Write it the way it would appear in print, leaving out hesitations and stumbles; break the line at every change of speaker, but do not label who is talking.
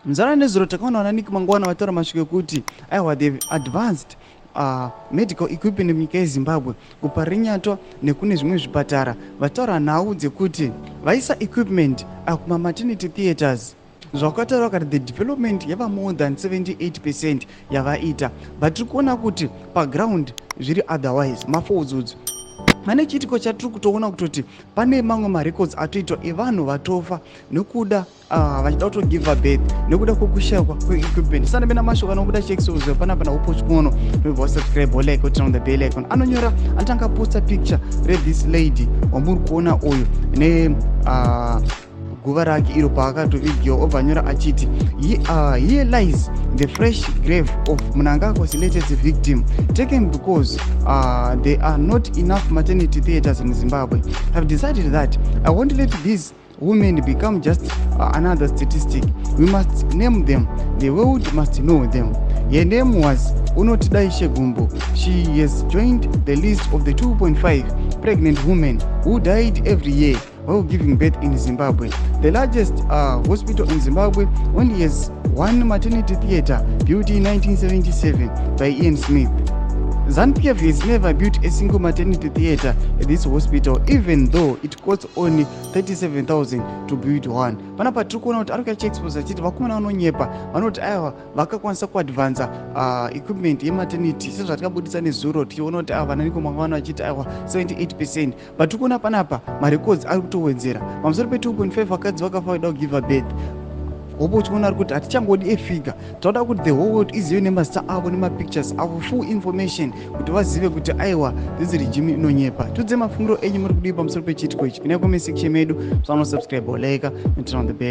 Muzana nezuro takaona vana Nick Mangwana vataura mashoko ekuti aiwa, they've advanced medical equipment munyika yeZimbabwe, kuParirenyatwa nekune zvimwe zvipatara. Vataura nhau dzekuti vaisa equipment kumamaternity theatres. Zvakataura kati the development yava more than 78% yavaita, but tiri kuona kuti paground zviri otherwise. Mafodzudzu pane chiitiko chatiri kutoona kutoti pane mamwe marecords atoitwa evanhu vatofa nekuda vachida kutogive birth nekuda kwekushayikwa kweequipment. Sanapena mashoko anobuda chiexpose panapa naUpo Chikono. Nobva wasubscribe, wolike, woturn on the bell icon. Anonyora, anotanga posta picture rethis lady wamuri kuona uyu ne guva rake iro paakatovigiwa. Obva anyora achiti, "Here lies the fresh grave of Mnangagwa's latest victim, taken because there are not enough maternity theaters in Zimbabwe. Have decided that I won't let these women become just another statistic. We must name them. The world must know them. Her name was Unotidaishe Gumbo. She has joined the list of the 2.5 pregnant women who died every year while giving birth in Zimbabwe. The largest hospital in Zimbabwe only has one maternity theatre, built in 1977 by Ian Smith. ZANU-PF has never built a single maternity theatre at this hospital, even though it costs only 37,000 to build one." Panapa tiri kuona kuti ari kuachiexpose achiti vakomana vanonyepa, vanoti aiwa, vakakwanisa kuadvansa equipment yematernity, sezvatikabudisa nezuro tichiona kuti ava vana Nick Mangwana vachiti aiwa, 78%, but tiri kuona panapa marecords ari kutowedzera pamusoro pe2.5 vakadzi vakafa vaida kugive birth. Hope uchiona ari kuti hatichangodi efigure, tauda kuti the whole world izive nemazita avo nemapictures avo, full information, kuti vazive kuti aiwa, this regime inonyepa. Tudze mafungiro enyu, muri kudii pamusoro pechiitiko ichi? Pinai comment section medu, musanosubscribe, like, and turn on the bell.